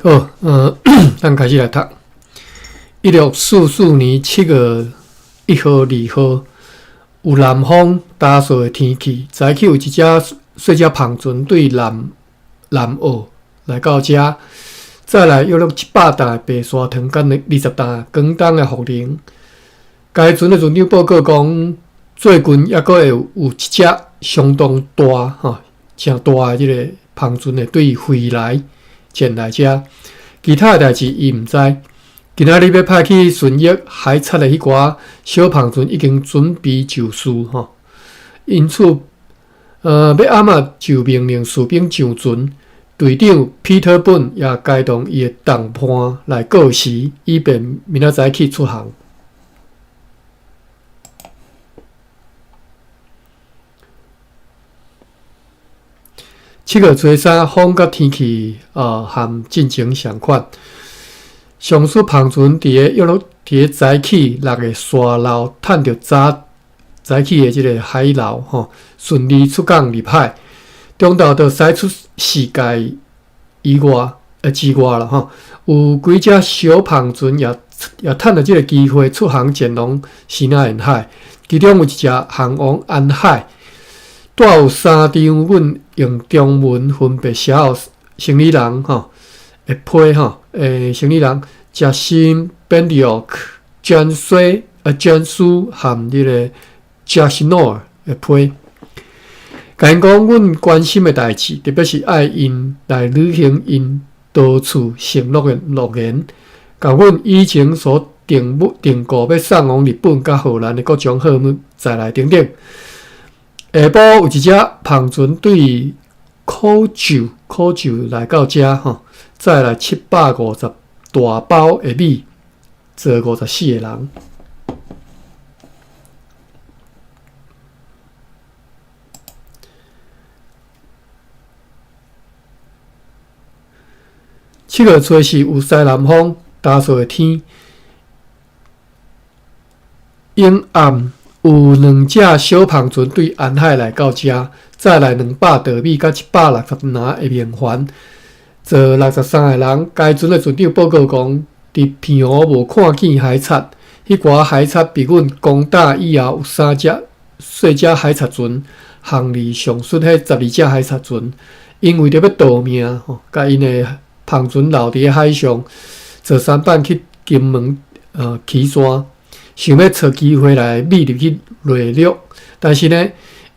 好，咱開始來讀。1644年7月1號、2號，有南風焦燥的天氣，早起有一隻細隻帆船對南南澳來到遮，載來約莫100擔的白砂糖，佮20擔廣東的茯苓。該船的船長報告講，最近猶閣會有一隻相當大、吼，誠大的這个帆船會對飛來前來遮，其他的代誌伊毋知。今仔日欲派去巡弋海賊的彼寡小帆船已經準備就緒吼，因此，欲暗仔就命令士兵上船。隊長彼得本也偕同伊的同伴來告辭，以便明仔載去出航。7月初三，風佮天氣啊，和進前相款。上述帆船佇咧約莫佇咧早起6个沙漏，趁著早早起的這个海流吼，順利出港入海。中晝就駛出視界以外之外啦吼，有幾隻小帆船也趁著這个機會出航前往支那沿海，其中有一隻航往安海。帶有三張阮用中文分別寫予生理人吼的批吼，生理人食新本地奥克、詹水詹苏含這个贾斯诺尔的批。共𪜶講，阮關心的代誌，特別是愛𪜶來履行𪜶多次承諾的諾言，共阮以前所定定顧欲送往日本佮荷蘭的各種貨物載來等等。下晡有一隻帆船對苦酒苦酒來到遮吼，載來750大包的米，坐54个人。7月初四有西南風，焦燥的天，陰暗。有兩隻小帆船對沿海來到遮，載來200袋米佮160籃的麵環，坐63个人。該船的船長報告講，佇澎湖無看見海賊，彼寡海賊被阮攻打以後，有三隻細隻海賊船，航離上述彼12隻海賊船，𪜶為著欲逃命，吼，共𪜶的帆船留佇咧海上，坐舢板去金門旗山。想欲揣機會來秘入去掠掠，但是呢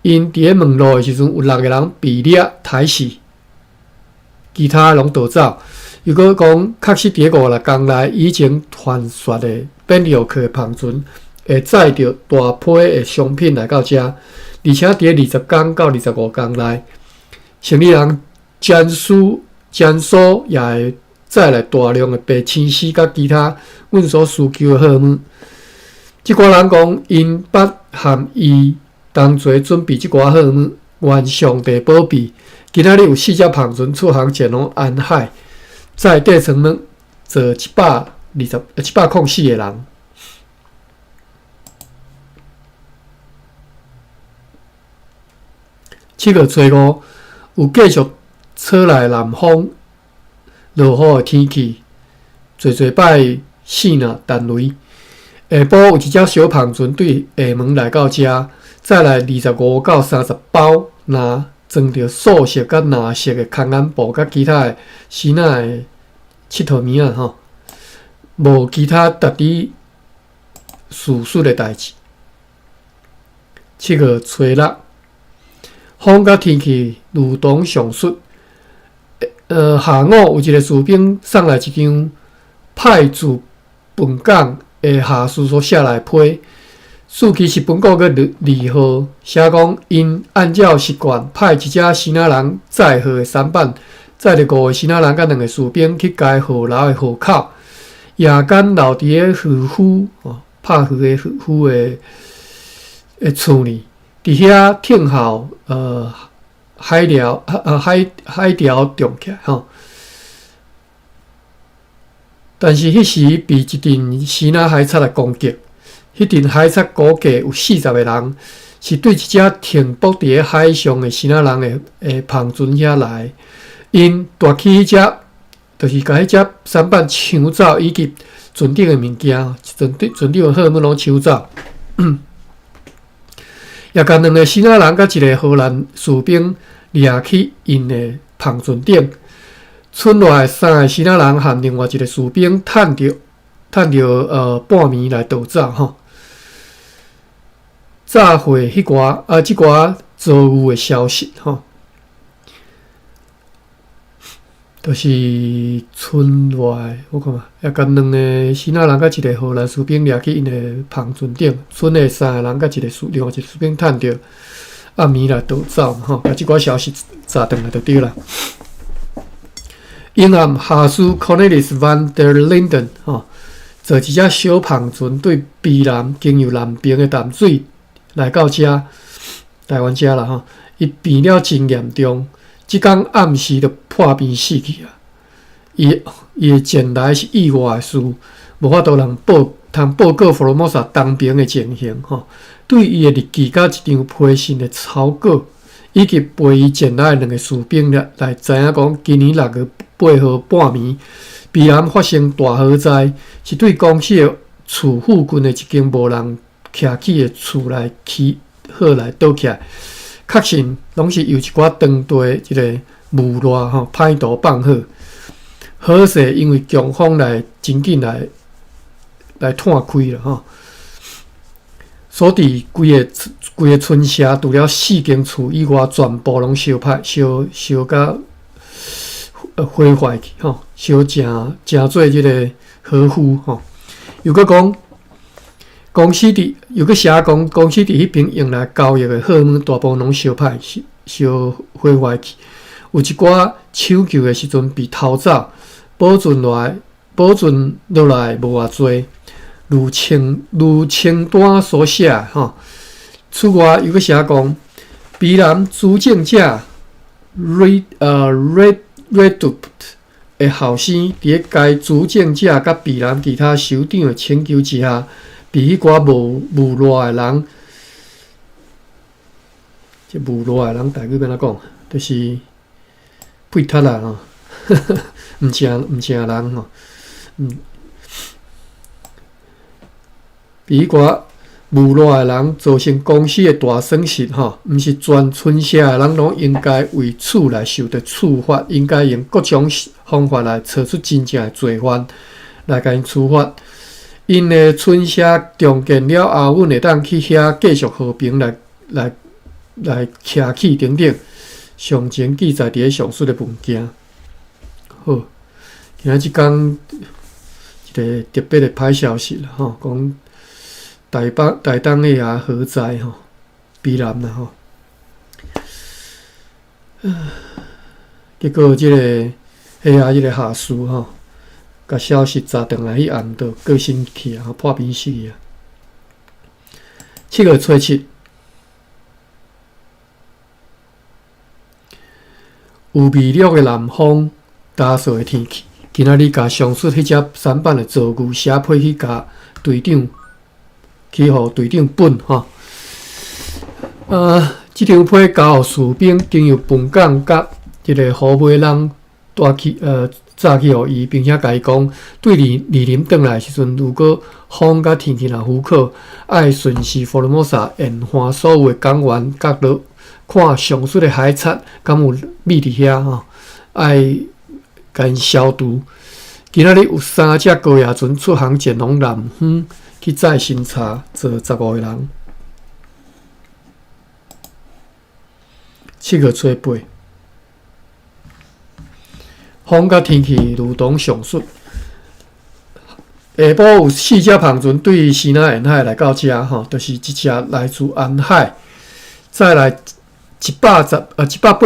，𪜶佇咧問路的時陣，有六个人被掠刣死，其他攏逃走。又閣講，確實佇咧5、6工內，以前傳說的變尿客的帆船會載著大批的商品來到遮，而且佇咧20工到25工內，生理人詹蘇詹蘇也會載來大量的白青絲佮其他阮所需求的貨物。這寡人講，𪜶捌和伊同齊準備這寡貨物，願上帝保庇。今仔日有四隻帆船出航前往安海，載底層物坐104个人。7月初五，有繼續吹來南風，落雨的天氣，濟濟擺爍爁陳雷。下晡有一隻小帆船對廈門來到遮，載來25到30包，籃裝著素色佮藍色的空眼布佮其他的支那的𨑨迌物仔吼，無其他值得敘述的代誌。7月初六，風佮天氣如同上述。下午有一个士兵送來一張派駐本港的下屬所寫來批，書記是本國閣二號，寫講𪜶按照習慣派一隻支那人載貨的舢板，載著五个支那人佮兩个士兵去該河流的河口，夜間留佇咧漁夫哦，拍魚的漁夫的的厝裡，佇遐聽候海潮海海潮漲起來吼。但是彼時被一陣支那海賊來攻擊，彼陣海賊估計有40个人，是對一隻停泊佇咧海上的支那人的帆船遐來，𪜶奪去彼隻就是共彼隻舢板搶走，以及船頂的物件，船長的貨物攏搶走。也共兩个支那人佮一个荷蘭士兵掠去𪜶的帆船頂，賰落來三个支那人和另外一个士兵趁著半暝來逃走吼。炸毀彼寡啊，這寡遭遇的消息吼，就是賰落來，我看覓，也共兩个支那人佮一个荷蘭士兵掠去𪜶的帆船頂，賰的三个人佮一个士，另外一个士兵趁著暗暝來逃走吼，共這寡消息炸轉來就對啦。英暗下士 Cornelis van der Linden 吼，坐一隻小帆船對卑南經由南爿的淡水來到遮台灣遮啦吼，伊病了真嚴重，這工暗時就破病死去啊！伊的前來是意外的事，無法度人報通報告福羅摩薩東爿的情形吼。對伊的日記佮一張批信的草稿，以及陪伊前來的兩个士兵來知影講，今年6月8號半暝，卑南發生大火災，是對公司的厝附近的一間無人徛起的厝來起火來倒起來，確信攏是由一寡當地的這个無賴吼歹徒放火。火勢因為強風來真緊來湠開啦吼，所致規个村社除了四間厝以外，全部攏燒歹燒燒甲毀壞去吼，燒成成做這个火窟吼。又閣講，公司佇又閣寫講，公司佇彼爿用來交易的貨物，大部分攏燒歹燒毀壞去。有一寡搶救的時陣被偷走，保存落來無偌濟，如清單所寫吼。此外，又閣寫講，卑南主政者 Red Redupt 的後生，佇咧該主政者佮卑南其他首長的請求之下，被彼寡無賴的人，這無賴的人台語欲按怎講？就是廢鐵仔吼，毋成人吼，被彼寡無賴的人造成公司的大損失吼，毋是全村社的人攏應該為此來受著處罰，應該用各種方法來找出真正的罪犯來共𪜶處罰。𪜶的村社重建了後，阮會當去遐繼續和平來徛起等等。詳情記載佇咧上述的文件。好，今仔這工一个特別的歹消息啦吼，講台北台東彼遐火災吼，卑南啦吼，結果這个彼遐這个下士吼，共消息查轉來，彼暗就過身去啊，破病死去啊。7月初7，有微弱的南風，焦燥的天氣。今仔日共上述彼隻舢板的遭遇寫批去共隊長，去予隊長本吼。這張批交予士兵，經由本港佮這个虎尾人帶去，載去予伊，並且共伊講，對蒞臨轉來的時陣，如果風佮天氣若許可，愛巡視福羅摩薩沿岸所有的港灣角落，看上述的海賊敢有覕佇遐吼，愛共𪜶消除。今仔日有三隻高壓船出航前往南方去載新茶，坐15個人。7月初8，風佮天氣如同上述。下晡有四隻帆船對支那沿海來到遮吼，就是一隻來自安海，再來180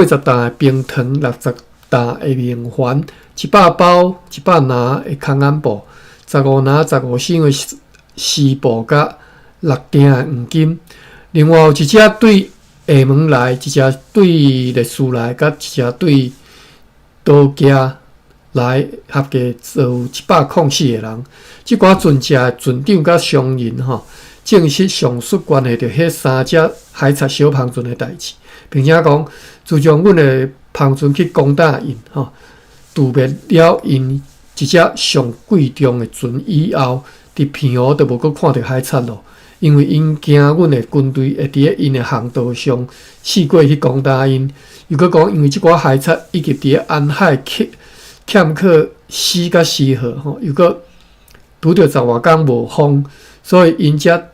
擔的冰糖，60擔的明礬，100包100籃的空眼布，15籃15箱的絲布，佮6锭的黃金。另外有一隻對廈門來，一隻對麗士來，佮一隻對島崎來，合計坐有104個人。這寡船隻的船長佮商人吼，證實上述關係著彼三隻海賊小帆船的代誌，並且講自從阮的帆船去攻打𪜶吼，屠滅了𪜶一隻上貴重的船以後，佇澎湖就無閣看著海賊咯，因為𪜶驚阮的軍隊會佇咧𪜶的航道上試過去攻打𪜶。又閣講，因為這寡海賊以及佇咧安海欠欠缺死佮死號吼，又閣拄著十外工無風，所以𪜶才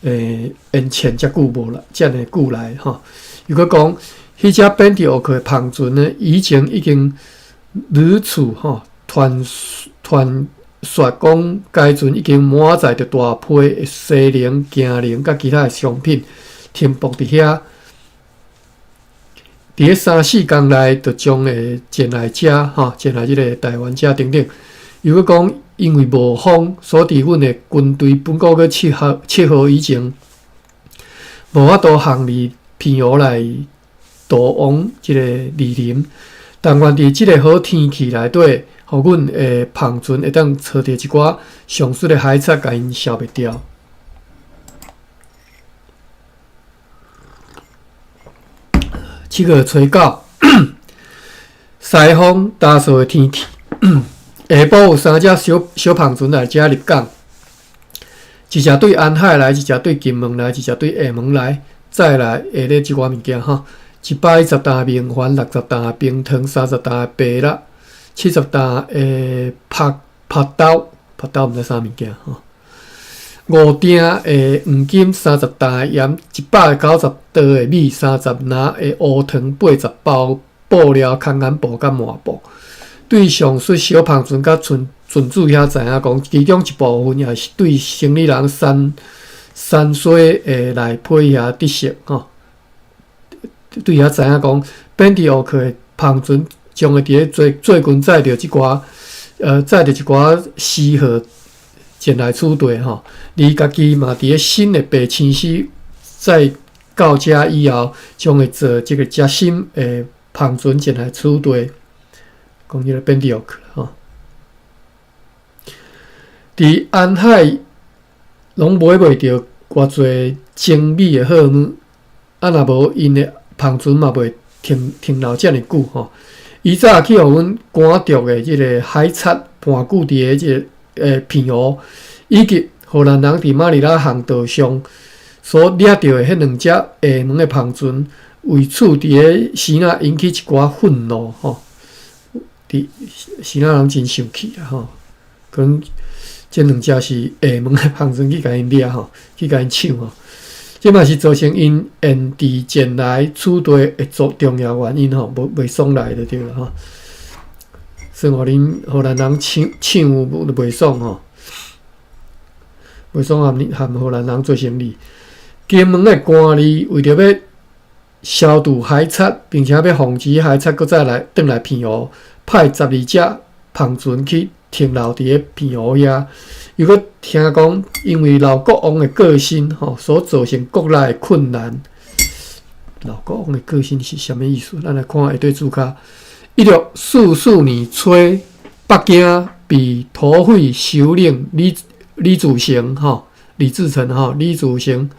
延遲遮久無來，遮爾久來吼。又閣講，彼隻扁佇奧克的帆船呢，以前已經屢次吼傳傳說講，該船已經滿載著大批的西寧、京寧佮其他的商品停泊佇遐。佇咧三四工內，就將會前來遮吼，前來這个台灣遮等等。又閣講，因為無風，所以阮的軍隊本過閣7號以前，無法度航離澎湖來逃往這个蒞林。但願佇這个好天氣內底，予阮的帆船會當揣著一寡上述的海賊，共𪜶消滅掉。7月初9，西風焦燥的天氣，下晡有三隻小小帆船來遮入港，一隻對安海來，一隻對金門來，一隻對廈門來，載來下咧這寡物件吼，110擔明礬，60擔冰糖，30擔白蠟，70擔的曝曝豆，曝豆毋知啥物件吼。5鼎的黃金，30擔的鹽，190桌的米，30籃的烏糖，80包布料、空眼布佮麻布。對上述小帆船佮船船主遐知影講，其中一部分也是對生理人山山西的來批遐得悉吼。對遐知影講，本地奧克的帆船將會佇咧最最近載著這寡載著一寡私貨前來此地吼，而家己嘛佇咧新的白青絲載到遮以後，將會坐這个遮新的帆船前來此地，講這个本地奧克吼。佇安海攏買袂著偌濟精美的貨物，啊，若無𪜶的帆船嘛袂停停留遮爾久吼。伊早去予阮趕著的這个海賊盤踞佇咧這个澎湖，以及荷蘭人佇馬尼拉航道上所掠著的彼兩隻廈門的帆船，為此佇咧支那引起一寡憤怒吼。佇支那人真生氣啊吼，可能這兩隻是廈門的帆船去共𪜶掠吼，去共𪜶搶吼，這嘛是造成𪜶延遲前來此地的重要原因吼，無袂爽來就對了吼。算予恁荷蘭人搶搶就袂爽吼，袂爽含含荷蘭人做生意。金門的官吏為著欲消除海賊，並且欲防止海賊閣再來轉來澎湖，派12隻帆船去停留佇咧澎湖遐。又閣聽講，因為老國王的過身吼，所造成國內的困難。老國王的過身是啥物意思？咱來看下底注腳。1644年初，北京被土匪首領李李自成吼，李自成吼，李自成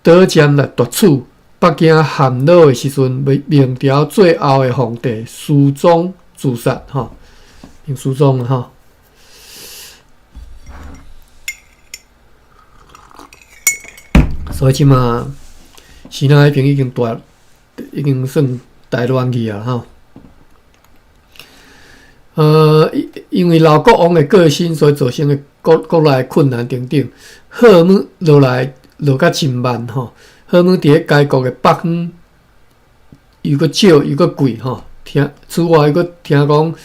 刀劍來奪取北京陷落的時陣，明朝最後的皇帝思宗自殺吼，明思宗吼。所以這馬支那彼邊已經大，已經算大亂去啊吼。因為老國王的過身，所以造成的國國內困難等等。貨物落來落甲真慢吼，貨物佇咧該國的北方又閣少又閣貴吼。聽此外，又閣聽講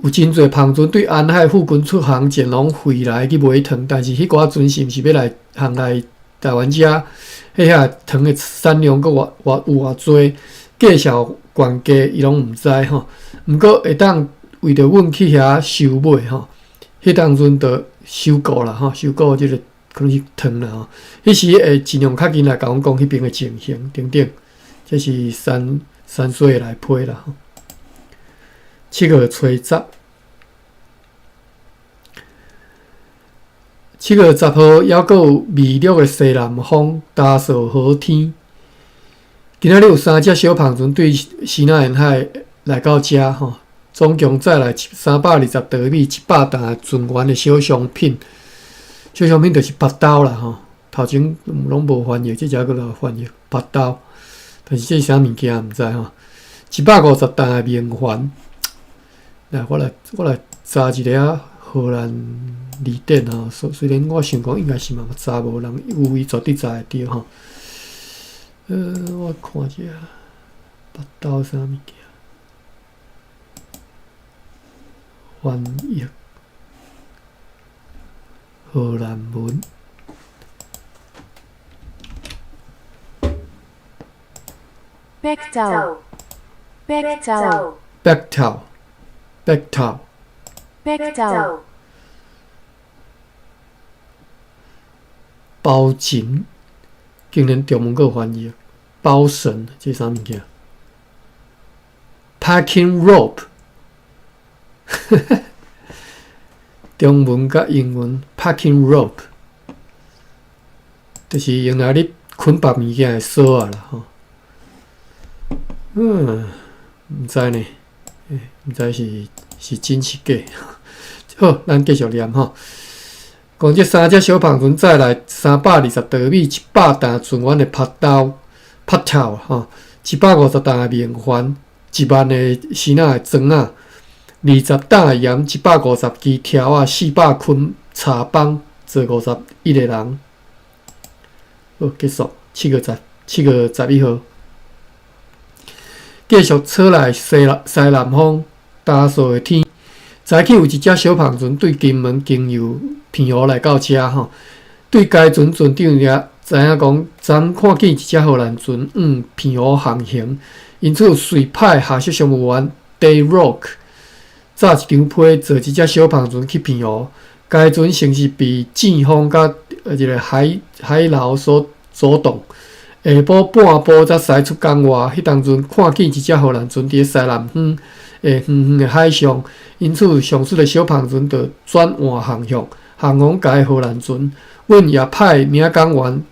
有真濟帆船對安海附近出航前往惠來去買糖，但是彼寡船是毋是欲來航來台灣遮？彼遐糖的產量閣偌偌有偌濟，價數懸低，伊攏毋知吼。毋過會當為著阮去遐收買吼，彼當陣就收購啦吼，收購這个可能是糖啦吼。彼時會盡量較緊來共阮講彼邊的情形等等，這是山山水來批啦吼。7月初10，7月10號，猶閣有微弱的西南風，焦燥好天。今仔日有三隻小帆船對西南沿海來到遮吼，總共載來320石稻米，100擔的船員的小商品，小商品就是腹兜啦吼。頭前攏無翻譯，這隻閣來翻譯腹兜，但是這是啥物件毋知吼。150擔的明礬，來我來我來查一下荷蘭字典吼。雖雖然我想講應該是嘛查無人有伊絕對查會著吼。我看一下腹兜啥物件，翻譯荷蘭文。白頭，白頭，白頭，白頭，白頭。包拯，竟然中文閣有翻譯，包繩，這是啥物件？Packing rope，中文佮英文 packing rope，就是用來咧捆綁物件的索仔啦，吼。毋知呢，毋知是是真是假。好，咱繼續念吼。講這三隻小帆船載來320石稻米，100擔船員的腹兜、腹頭吼，150擔的明礬，1萬個生仔的磚仔，20擔的鹽，150支條仔，400捆柴枋，載51個人。好，結束。7月11號。繼續出來西南西南風，焦燥的天。早起有一隻小帆船對金門經由澎湖來到遮吼，對該船船長也知影講，昨昏看見一隻荷蘭船往澎湖航行，因此遂派下屬商務員 De Rock 紮一張批，坐一隻小帆船去澎湖。該船先是被陣風佮一個海海流所阻擋。下晡半晡才駛出港外，彼當陣看見一隻荷蘭船佇咧西南方的遠遠的海上，因此上述的小帆船就轉換航向，航往該荷蘭船。阮也派領港員，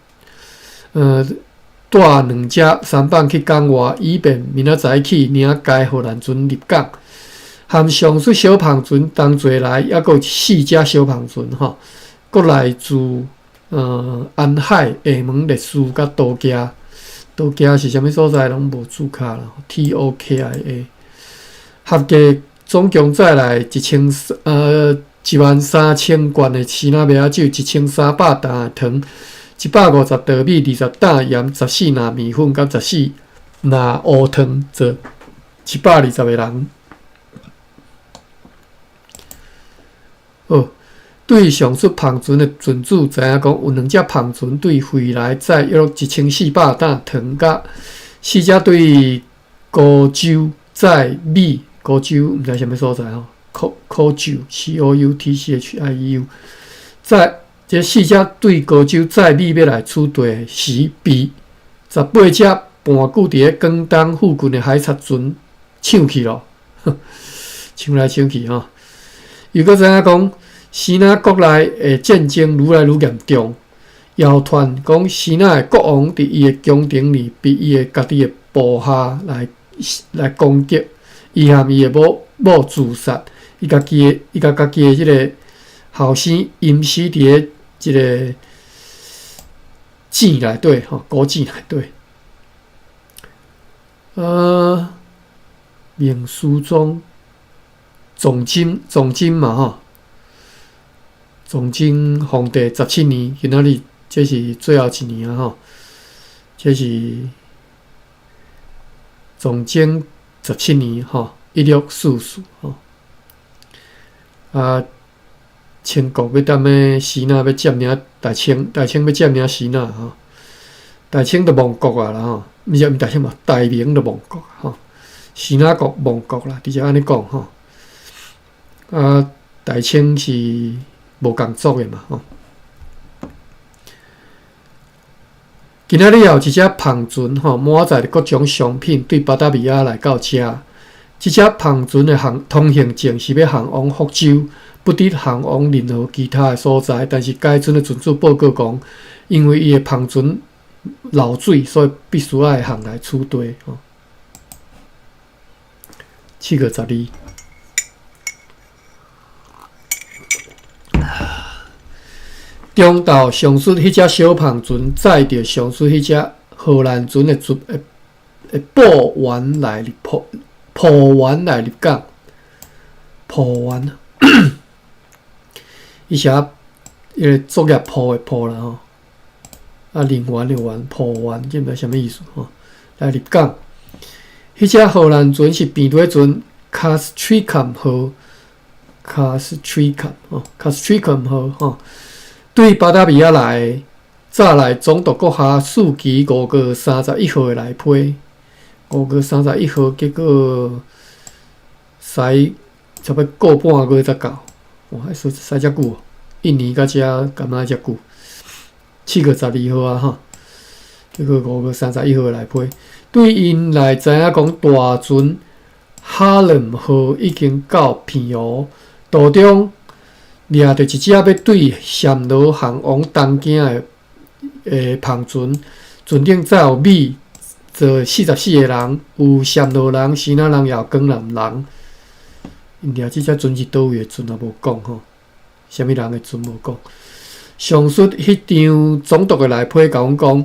帶兩隻舢舨去港外，以便明仔載去領該荷蘭船入港。含上述小帆船同齊來，猶閣有四隻小帆船吼，閣來自。安海、廈門、麗士佮多基，多基是啥物所在？攏無註卡啦。TOKIA，合計總共載來一千13000罐的支那麥仔酒，1300擔的糖，150石稻米，20擔鹽，14籃麵粉，佮14籃烏糖，載120個人。好。對上述帆船的船主知影講，有兩隻帆船對惠來載約1400擔糖，佮四隻對高州載米。高州毋知啥物所在吼，高州 C O U T C H I E U 載這四隻對高州載米欲來此地時，被18隻盤踞佇咧廣東附近的海賊船搶去咯，搶來搶去吼。又閣知影講。支那國內的戰爭愈來愈嚴重，謠傳講支那的國王佇伊的宮廷裡被伊的家己的部下來來攻擊，伊和伊的某某自殺，伊家己的伊共家己的這个後生淹死佇咧這个井內底吼，古井內底。明思宗崇禎崇禎嘛吼。崇禎皇帝十七年，今仔日這是最後一年啊吼！這是崇禎十七年吼，1644吼。啊，清國欲踮咧支那欲佔領大清，大清欲佔領支那吼，大清就亡國啊啦吼，毋是毋大清嘛，大明就亡國吼，支那國亡國啦，直接按呢講吼。啊，大清是。無仝族的嘛吼。今仔日也有一隻帆船吼，滿載著各種商品對巴達維亞來到遮。這隻帆船的航通行證是欲航往福州，不得航往任何其他的所在。但是該船的船主報告講，因為伊的帆船漏水，所以必須愛航來此地吼。7月12。中昼上述彼隻小帆船載著上述彼隻荷蘭船的船的的埠員來入埠埠員來入港，埠員，伊寫伊个作業簿的簿啦吼，啊人員的員，埠員，這毋知啥物意思吼，來入港。彼隻荷蘭船是平底船 Castricum 號，Castricum 吼，Castricum 號吼。對巴達維亞來，早來總督閣下四期5月31號的來批，5月31號，結果駛差不多個半月才到，哇！駛駛遮久，一年到遮敢若遮久？7月12號啊，吼，結果5月31號的來批，對𪜶來知影講，大船哈倫號已經到澎湖，途中。掠著一隻欲對暹羅航往東京的的帆船，船頂載有米做44個人，有暹羅人、支那人，也有江南人。𪜶掠這隻船是佗位的船也無講吼，啥物人的船無講。上述彼張總督的內批共阮講，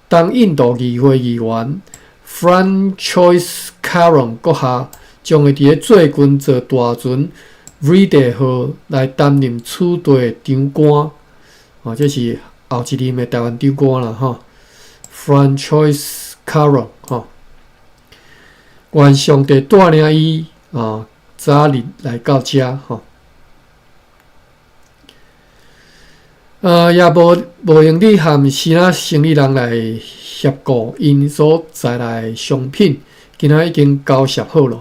東印度議會議員 Francois Caron 閣下將會佇咧最近坐大船。Vrede 號來擔任此地的長官，哦，這是後一任的臺灣長官啦，吼。Francois Caron，吼，願上帝帶領伊，哦，早日來到遮，吼。也無無閒得和其他生意人來協顧𪜶所載來的商品，今仔已經交涉好囉。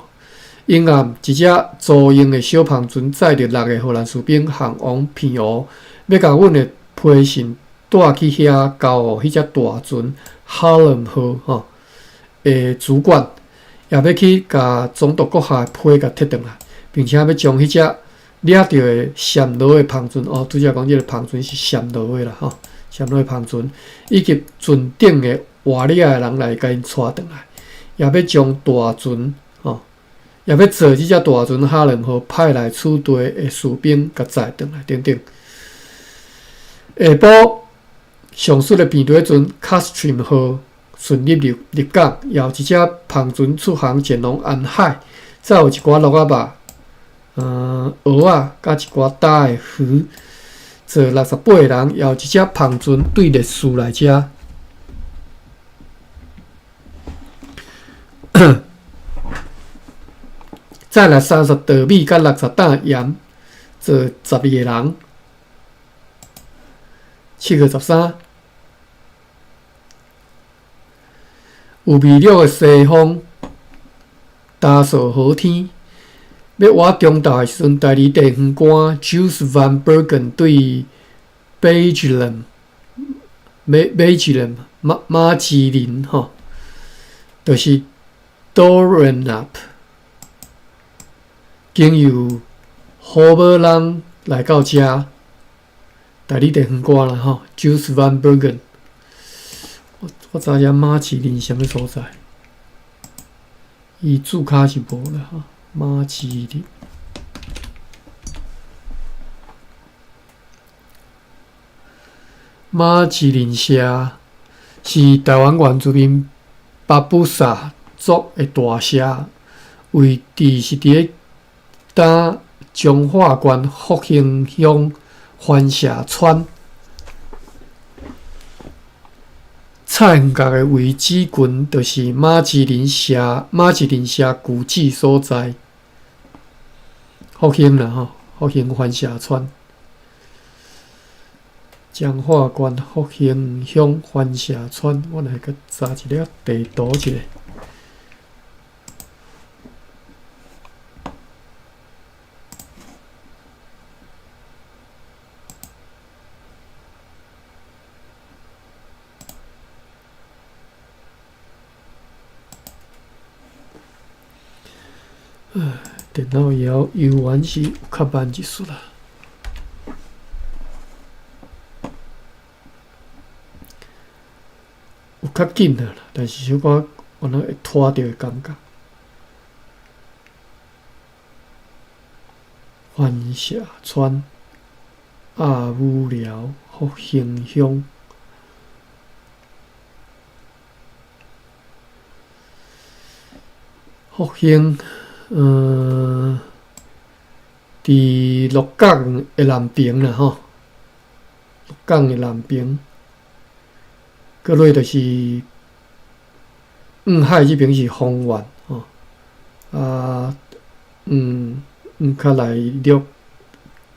𪜶暗一隻租用的小帆船載著六個荷蘭士兵航往澎湖，欲共阮的批信帶去遐交予彼隻大船哈倫號吼的主管，也欲去共總督閣下的批共提轉來，並且欲將彼隻掠著的暹羅的帆船哦，拄才講這个帆船是暹羅的啦吼，暹羅的帆船以及船頂的活掠的人來共𪜶帶轉來，也欲將大船吼。也欲坐這隻大船哈倫號派來此地的士兵，共載轉來等等。下晡上述的平底船卡斯特林號順利入入港，也有一隻帆船出航前往安海，載有一寡鹿仔肉、蚵仔，佮一寡焦的魚，坐68個人，也有一隻帆船對烈士來遮。載來30袋米佮60擔鹽，坐12個人。7月13，有微弱的西風，焦燥好天。欲倚中晝的時陣，代理地方官 Jules Van Bergen 對 Bejlem、馬馬馬吉林吼，就是 Doornap。經由虎尾人來到遮，代理地方官啦吼，Jules Van Bergen。我我知影馬其林啥物所在，伊註卡是無啦吼，馬其林。馬其林社是臺灣原住民巴布薩族的大社，位置是佇咧。今彰化縣福興鄉番社村菜園角的遺址群，就是馬吉林社馬吉林社舊址所在。福興啦吼，福興番社村，彰化縣福興鄉番社村，我來閣查一下地圖一下。電腦猶猶原是有較慢一絲啦，有較緊啊啦，但是小可敢若會拖著的感覺。番社川、鸭母寮、福兴乡。福兴，佇鹿港的南爿啦吼，鹿港的南爿，閣落就是向海這爿是豐原吼，啊，向較內陸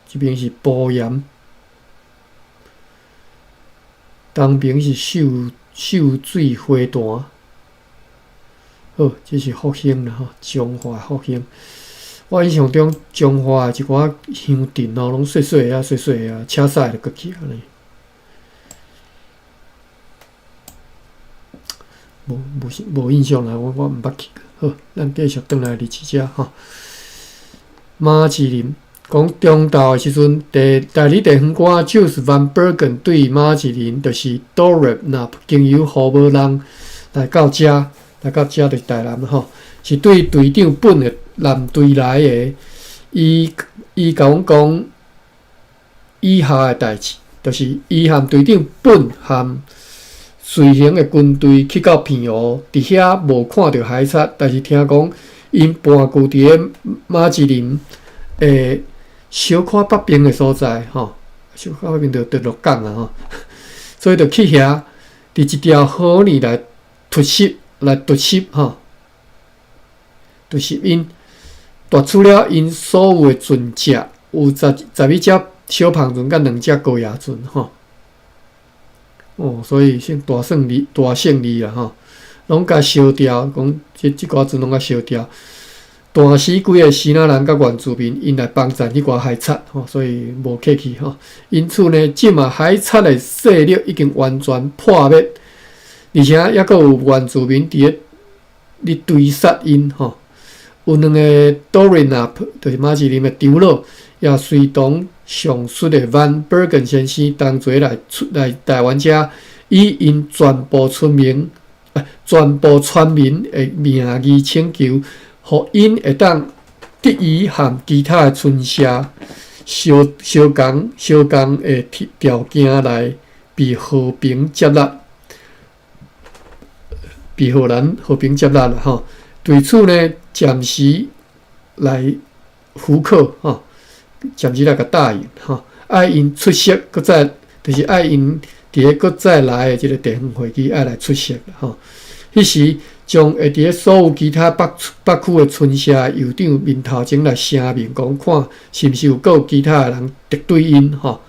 這爿是埔鹽，東爿是秀秀水花壇。好，這是福興啦吼，彰化福興。我印象中彰化的一寡鄉鎮哦，攏細細仔、細細仔，車駛就過去按呢。無無無印象啦，我毋捌去過。好，咱繼續轉來日誌遮吼。馬志林講中晝的時陣，代理地方官就是 Van Bergen 對馬志林，就是 Dorep 經由胡無人來到遮。來到遮就是台南吼，是對隊長本的艦隊來的。伊共阮講以下的代誌，就是伊和隊長本和隨行的軍隊去到澎湖，佇遐無看著海賊，但是聽講𪜶盤踞佇咧馬芝林的小可北邊的所在吼，小可北邊就鹿港啊吼，所以就去遐佇一條河裡來突襲。來突襲吼，突襲𪜶奪取了𪜶所有的船隻，有11隻小帆船佮兩隻高壓船吼。哦，所以算大勝利，大勝利啦吼，攏共燒掉，講這寡船攏共燒掉，彈死幾个支那人佮原住民，𪜶來幫贊彼寡海賊吼，所以無客氣吼。因此呢，這馬海賊的勢力已經完全破滅。而且抑閣有原住民佇咧咧追殺𪜶吼，有兩个 Dorinap，就是馬芝林的長老，也隨同上述的 Van Bergen 先生同齊來出來台灣遮，以𪜶全部村民、全部村民的名義請求，予𪜶會當得以和其他的村社相相仝相仝的條件來被和平接納。被荷蘭和平接納啦吼，對此呢，暫時來許可吼，暫時來共答應吼，愛𪜶出席，閣再就是愛𪜶佇咧閣再來的這个地方會議愛來出席吼。彼時將會佇咧所有其他北區的村社酋長面頭前來聲明講，看是毋是有閣有其他的人敵對𪜶吼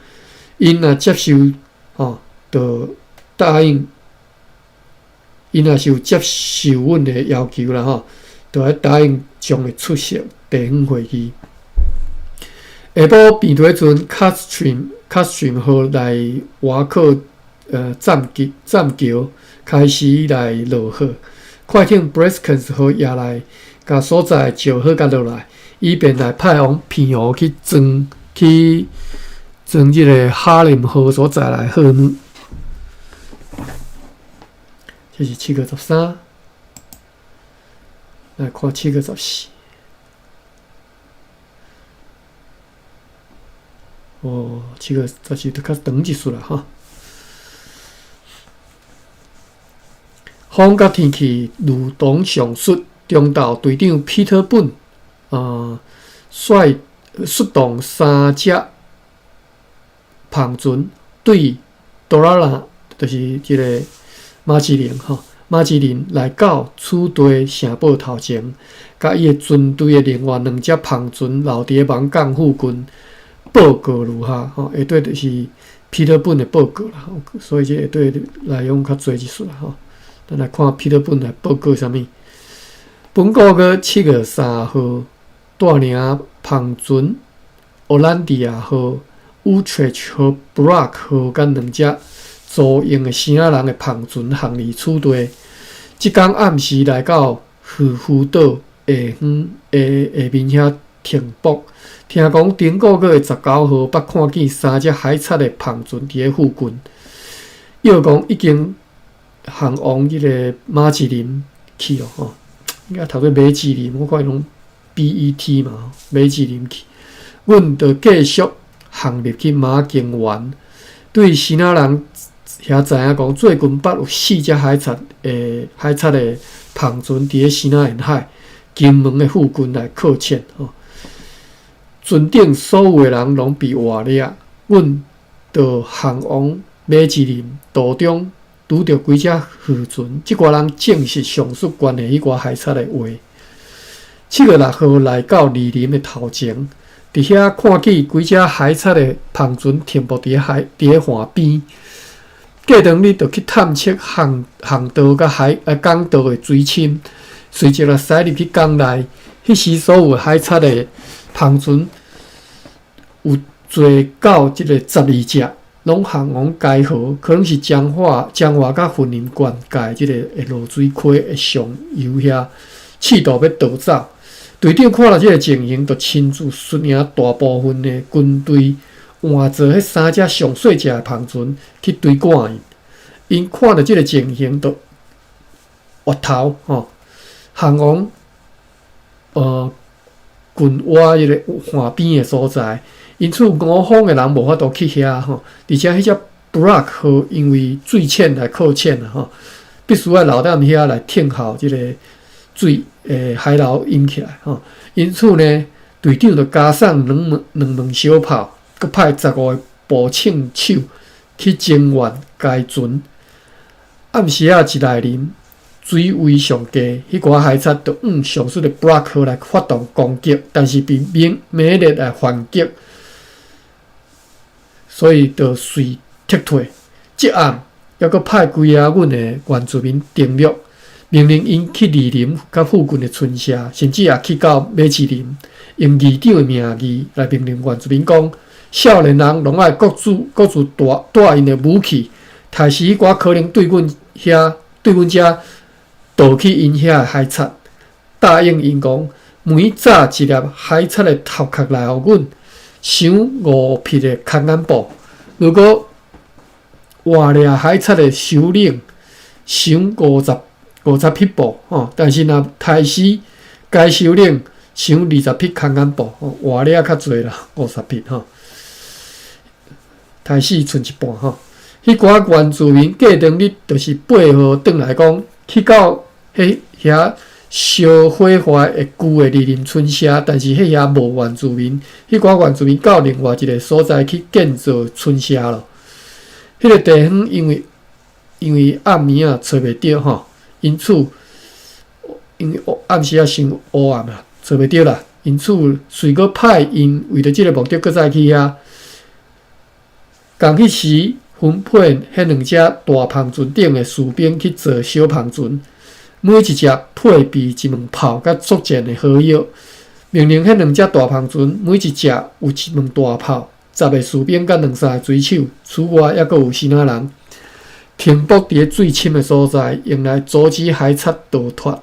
，𪜶若接受吼，就答應。𪜶若是有接受阮的要求啦吼，就愛答應將會出席地方會議。下晡病途時陣，卡斯特號來外靠棧橋棧橋開始來落雨，快艇 Breskens 號也來共所在石好共落來，以便來派往澎湖去裝去裝這个哈林號所在來貨物。這是7月13，來看7月14。哦，七月十四就較長一絲啦，吼。風佮天氣如同上述，中晝隊長 Peter 本率出動三隻帆船對多拉拉，就是這个馬芝林吼，馬芝林來到此地城堡頭前，共伊的船隊的另外兩隻帆船留佇咧網港附近，報告如下吼，下底就是彼得本的報告啦，所以這下底內容較濟一絲啦吼。咱來看彼得本來報告啥物？本個月7月3號，帶領帆船奧蘭迪亞號、烏特號、布拉克號佮兩隻租用的支那人的帆船行離此地。這工暗時來到漁夫島下方下下面遐停泊。聽講頂個月的19號，捌看見三隻海賊的帆船佇咧附近。又講已經航往這个馬芝林去咯吼，應該讀做馬芝林，我看伊攏 BET 嘛，馬芝林去。阮就繼續航入去馬經灣。對支那人遐知影講，最近捌有四隻海賊的帆船佇咧支那沿海金門的附近來擱淺吼。船頂所有的人攏被活掠，阮就航往馬芝林，途中拄著幾隻漁船，這寡人證實上述關係彼寡海賊的話。7月6號來到二林的頭前，佇遐看見幾隻海賊的帆船停泊佇咧岸邊。過當日就去探測航道佮港道的水深，隨即來駛入去港內。彼時所有海賊的帆船有濟到這个12隻，攏航往該河，可能是彰化佮雲林縣界這个濁水溪的上游遐，試圖欲逃走。隊長看著這个情形，就親自率領大部分的軍隊，換坐彼三隻上細隻的帆船去追趕𪜶。𪜶看著這个情形，就越頭吼，航往近倚彼个岸邊的所在。因此吳方的人無法度去遐吼，而且彼隻布拉克號因為水淺來擱淺啦吼，必須愛留踮遐來聽候這个水海流淹起來吼。因此呢，隊長就加送兩門小炮，閣派15個步槍手去增援該船。暗時仔一來臨，水位上低，彼寡海賊就向上述的布拉克號來發動攻擊，但是被猛烈來反擊，所以就隨撤退。這暗猶閣派幾个阮的原住民登陸，命令𪜶去二林佮附近的村社，甚至也去到馬芝林，用議長的名義來命令原住民講：少年人攏愛各自帶𪜶的武器，刣死彼寡可能對阮遮盜去𪜶遐的海賊。答應𪜶講，每炸一粒海賊的頭殼來予阮，賞5匹的空眼布。如果活掠海賊的首領，賞50匹布吼。但是若刣死該首領，賞20匹空眼布吼，活掠較濟啦，50匹吼。刣死賰一半吼。彼寡原住民過當日就是八號轉來講，去到彼遐燒毀壞的舊的二林村社，但是彼遐無原住民，彼寡原住民到另外一个所在去建造村社咯。彼个地方因為暗暝仔揣袂著吼，因此因為暗時仔傷烏暗啊，揣袂著啦。因此隨閣派𪜶為著這个目的，閣再去遐。仝彼時分配彼兩隻大帆船頂的士兵去坐小帆船，每一隻配備一門炮佮作戰的火藥。命令彼兩隻大帆船每一隻有一門大炮，10個士兵佮兩三個水手。此外，猶閣有支那人停泊佇咧水深的所在，用來阻止海賊逃脫。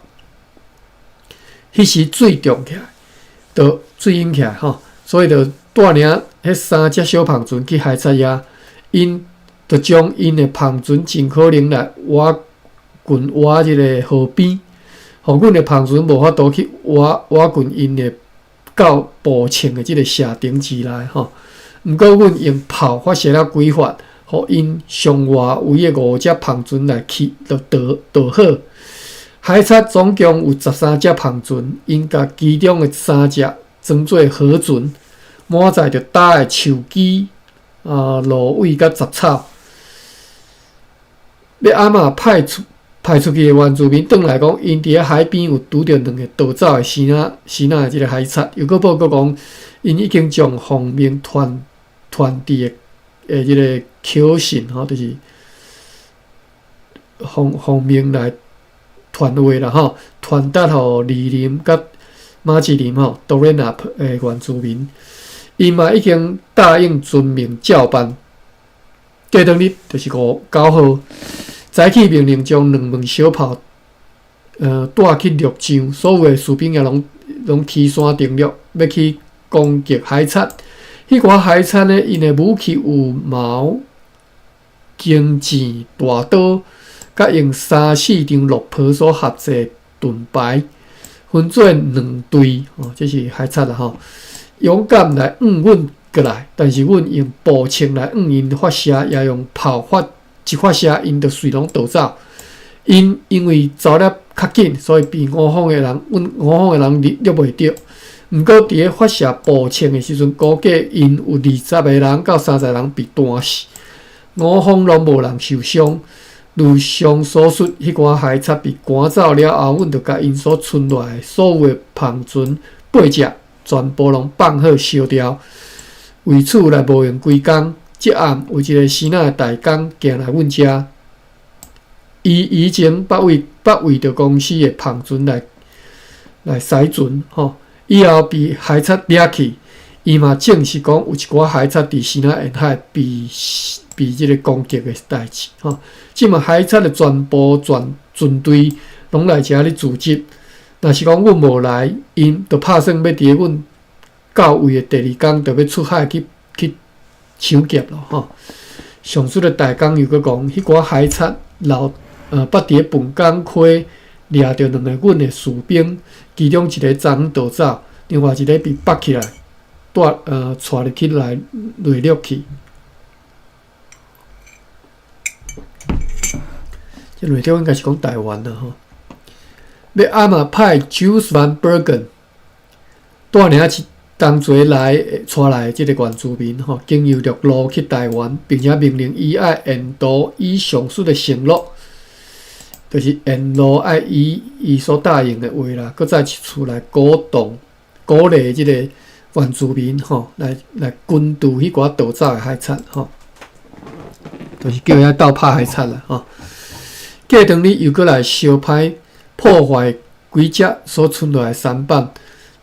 彼時水漲起來，就水淹起來吼，所以就帶領彼三隻小帆船去海賊遐，𪜶就將𪜶的帆船盡可能來倚近倚這个河邊，予阮的帆船無法度去倚近𪜶的到步槍的這个射程之內吼。毋過，阮用炮發射了幾發，予𪜶上外圍的五隻帆船來去就逃好。海賊總共有13隻帆船，𪜶共其中的三隻裝做河船，滿載著焦的樹枝、蘆葦佮雜草。欲按怎派出去的原住民轉來講，𪜶佇咧海邊有拄著兩个逃走的支那的這个海賊，又閣報告講，𪜶已經將奉命傳遞的這个口信吼，就是奉命來傳話啦吼，傳達予二林佮馬芝林吼，多瑞納的原住民，𪜶嘛已經答應遵命照辦。過當日就是9號，早起命令將兩門小炮，帶去陸上，所有的士兵也攏起山登陸，欲去攻擊海賊。彼寡海賊呢，𪜶的武器有矛、弓箭、大刀，佮用三四張鹿皮所合製盾牌，分做兩隊，哦，這是海賊啦吼。勇敢來向阮過來，但是阮用步槍來向𪜶發射，也用炮發一發射，𪜶就隨攏逃走。𪜶因為走得較緊，所以被我方的人，阮我方的人掠袂著。毋過佇咧發射步槍的時陣，估計𪜶有20個人到30人被彈死。我方攏無人受傷。如上所述，彼寡海賊被趕走了後，阮就共𪜶所賰落來所有的帆船、貝隻，全部攏放火燒掉。為此來無閒規工。這暗有一个支那的大公行來阮遮，伊以前捌為捌為著公司的帆船來來駛船吼，以後被海賊掠去，伊嘛證實講有一寡海賊佇支那沿海被被這个攻擊的代誌吼。這馬海賊的全部全船隊攏來遮咧聚集，若是講阮無來，𪜶就拍算欲佇咧阮到位的第二工就欲出海去去搶劫咯吼。上述的大公又閣講，彼寡海賊留捌佇咧笨港溪掠著兩个阮的士兵，其中一个昨昏逃走，另外一个被縛起來，帶帶入去來內陸去。這內陸應該是講台灣啦吼。欲暗仔派 Jules Van Bergen 帶領一同齊來帶來這个原住民吼，經由陸路去台灣，並且命令伊愛沿途依上述的承諾，就是沿路愛依伊所答應的話啦，閣再一次來鼓動、鼓勵這个原住民吼，來來根除彼寡逃走的海賊吼，就是叫遐鬥拍海賊啦吼。過當日又閣來相歹破壞幾隻所賰落來的舢板，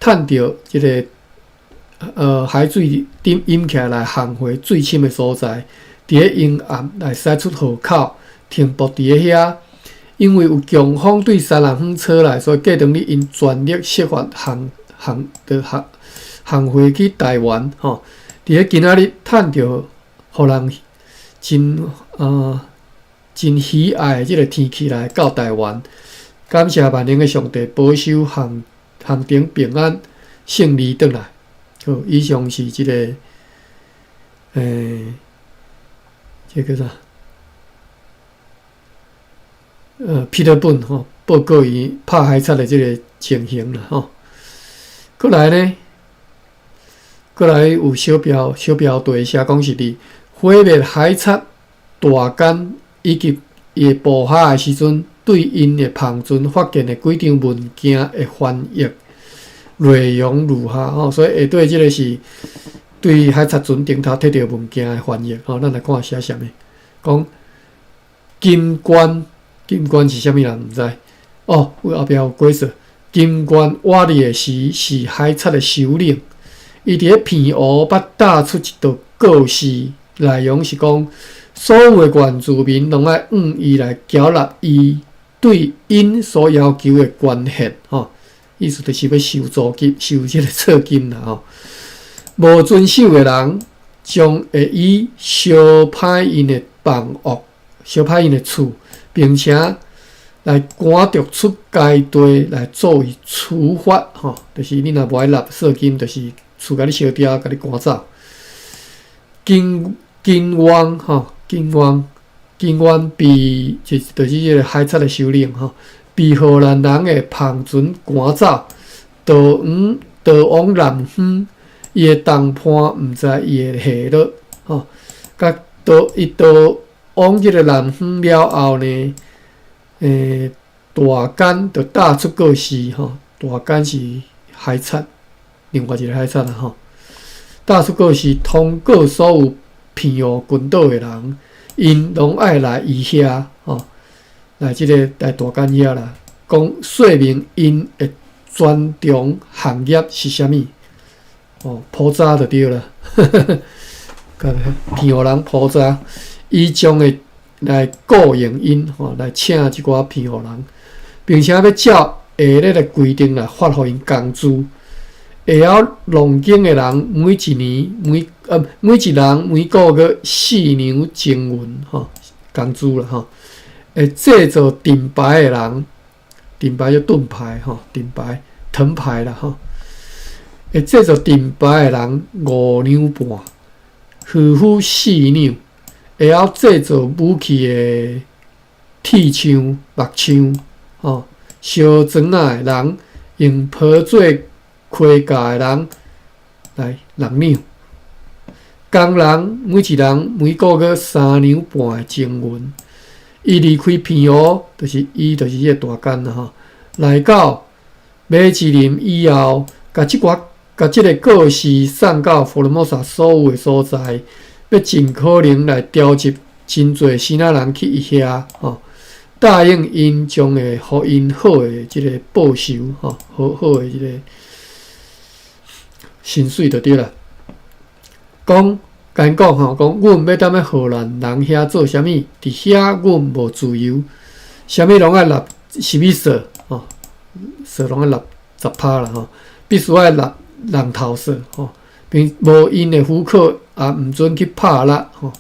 趁著這个海水頂淹起來來航回水深的所在，佇咧沿岸來駛出河口，停泊佇咧遐。因為有強風對西南方吹來，所以過當日𪜶全力設法航航的航航回去台灣吼。佇咧今仔日趁著予人真真喜愛的這个天氣來到台灣，感謝萬能的上帝保守航航程平安勝利轉來。好，以上是這个，這个啥？彼得本吼報告伊拍海賊的這个情形啦吼。閣來呢，閣來有小標小標題寫講是佇毀滅海賊大干以及伊的部下的時陣，對𪜶的帆船發現的幾張文件的翻譯內容如下吼，所以下底這个是對海賊船頂頭摕著文件的翻譯吼，咱來看寫啥物，講金冠。金冠是啥物人毋知哦，有後壁有解說。金冠瓦利的時是海賊的首領，伊佇咧澎湖捌打出一道告示，內容是講所有的原住民攏愛向伊來繳納伊對𪜶所要求的權限，吼，意思就是欲收租金、收這个稅金啦，吼。無遵守的人，將會以燒歹𪜶的房屋、燒歹𪜶的厝。並且來趕逐出該地來作為處罰，吼，就是你若無愛納稅金，就是厝共你燒掉，共你趕走。金金王，吼，金王，金王被就就是這个海賊的首領，吼，被荷蘭人的帆船趕走，逃往逃往南方，伊的同伴毋知伊的下落，吼，佮逃伊逃往這个南方了後呢，大干就打出告示，吼，大干是海賊，另外一个海賊啦，吼，打出告示通告所有澎湖群島的人，𪜶攏愛來伊遐，吼，來這个來大干遐啦，講說明𪜶的專長行業是啥物，哦，普查就對啦，澎湖人普查。伊將會來雇傭𪜶吼，來請這寡澎湖人，並且欲照下列的規定來發予𪜶工資。會曉農耕的人，每一年每每一人每個月四兩金銀吼工資啦吼。會製造盾牌的人，盾牌就盾牌吼，盾牌藤牌啦吼。會製作盾牌的人5兩半，漁夫4兩，會曉製造武器的鐵匠、木匠，吼，燒磚仔的人用皮做盔甲的人來6兩。工人每一人每個月3兩半的金銀。伊離開澎湖，就是伊就是彼个大奸啦吼，來到馬吉林以後，共這寡共這个故事送到福爾摩沙所有的所在，欲盡可能來調集真濟支那人去伊遐吼，答應𪜶將會予𪜶好的這个報酬吼，好好的這个薪水就對啦。講，共𪜶講吼，講阮欲踮咧荷蘭人遐做啥物？佇遐阮無自由，啥物攏愛納啥物稅吼，稅攏愛納10趴啦吼，必須愛納人頭稅吼，並無𪜶的許可也毋准去拍獵吼。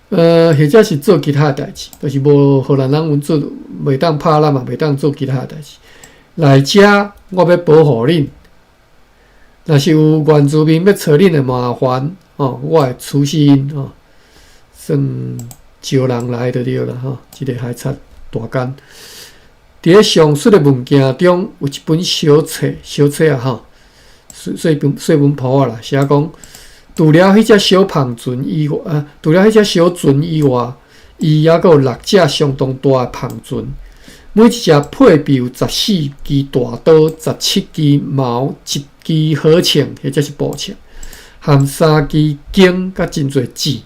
或者是做其他的代誌，就是無荷蘭人允准，袂當拍獵嘛，袂當做其他的代誌。來遮，我欲保護恁。若是有原住民欲揣恁的麻煩，吼，我會處死𪜶吼，算招人來就對啦吼。這个海賊大奸，佇咧上述的文件中有一本小冊，小冊仔吼，細細本細本簿仔啦，寫講除了彼隻小帆船以外，啊，除了彼隻小船以外，伊猶閣有六隻相當大的帆船，每一隻配備有14支大刀、17支矛、一支火槍或者是步槍，含三支弓佮真濟箭。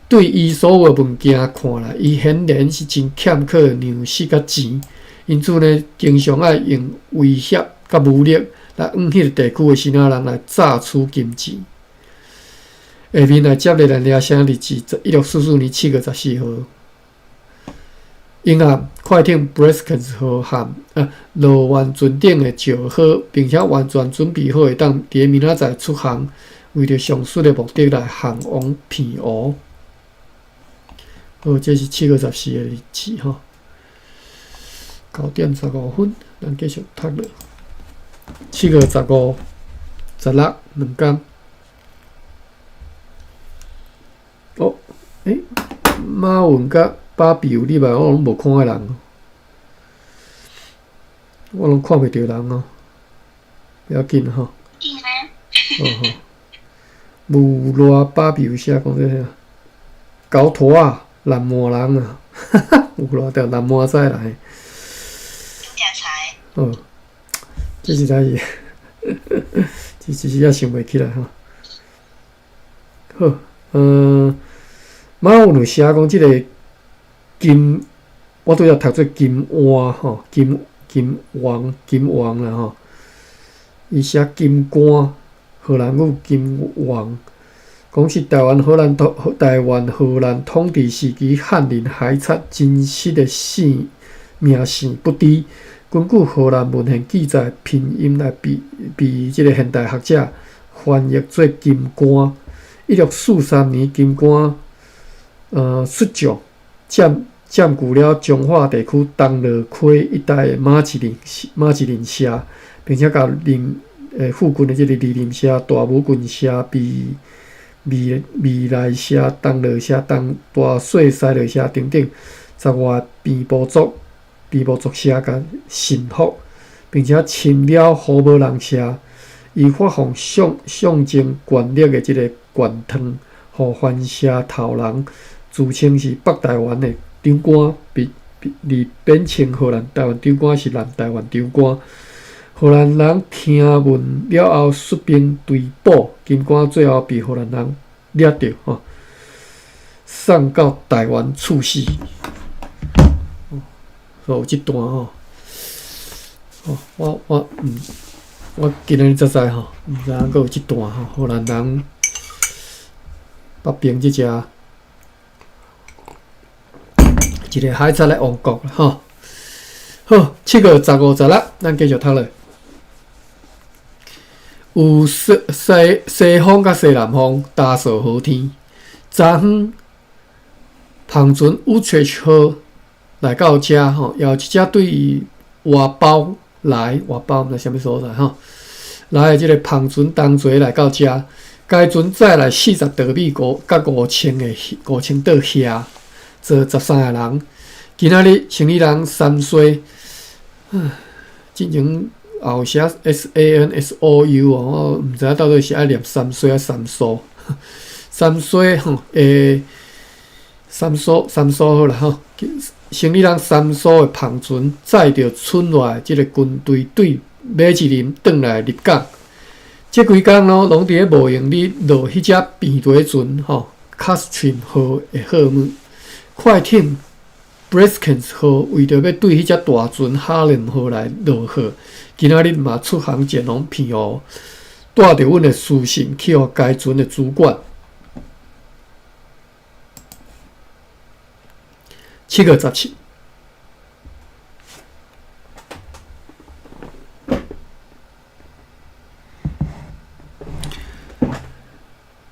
對伊所有的物件看來，伊顯然是真欠缺糧食佮錢，因此呢，經常愛用威脅佮武力來向彼个地區的支那人來榨取金錢。下面來接咧，咱掠聲日誌，1644年7月14號。英岸快艇 Breskens 號和羅源船頂的石好，並且完全準備好會當佇咧明仔載出航，為著上述的目的來航往澎湖。好，這是七月十四的日誌吼。9點15分，咱繼續讀落。7月15、16兩工。哦，欸，馬雲佮芭比有入來，我攏無看彼人，我攏看袂著人哦。不要緊吼。哦吼。無賴芭比有寫講這啥？猴塗仔，南無人啊！哈哈，有賴著南無仔來。哦，這實在是，這一時也想袂起來吼。好，馬雲有寫講這个金，我拄才讀做金碗吼，金金王金王啦吼。伊寫金官，荷蘭語金王，講是臺灣荷蘭統臺灣荷蘭統治時期漢人海賊真實的姓名姓不知。根據荷蘭文獻記載，拼音來被被這个現代學者翻譯做金官。1643年，金官出將佔佔據了彰化地區東樂溪一帶的馬吉林馬吉林社，並且共林附近的這个二林社、大武郡社、美美美來社、東樂社、東大細西樂社等等十外个平埔族平埔族社共馴服，並且侵了虎尾人社。伊發放象象徵權力的這个權杖，予番社頭人自稱是北臺灣的長官，並而貶稱荷蘭臺灣長官是南臺灣長官。荷蘭人聽聞了後，率兵追捕，金官最後被荷蘭人掠著，吼，送到臺灣處死。所以有這段吼，哦，我我毋，我今日才知吼，毋知影閣有這段吼，荷蘭人北邊這隻一个海賊的王國吼。好，7月15、16，咱繼續讀落。有西西西風佮西南風，焦燥好天。昨昏，帆船 Utrecht 號來到遮吼，有一隻對外包來來外包毋知啥物所在吼，來的這个帆船同齊來到遮，該船載來40稻米五佮5000个5000桌蝦，坐13个人。今仔日生理人三衰，進前也有寫 SANSOU 哦，我毋知影到底是愛念三衰抑三蘇，三衰吼，三蘇三蘇好啦吼。生理人三蘇的帆船載著村內這个軍隊對馬吉林轉來入港。這幾工咯，攏佇咧無閒咧落彼隻平底船吼，Castries 號的貨物，快艇 Breskens 號為著欲對彼隻大船哈倫號來落貨，今仔日嘛出航前往澎湖，帶著阮的書信去予該船的主管。7月17，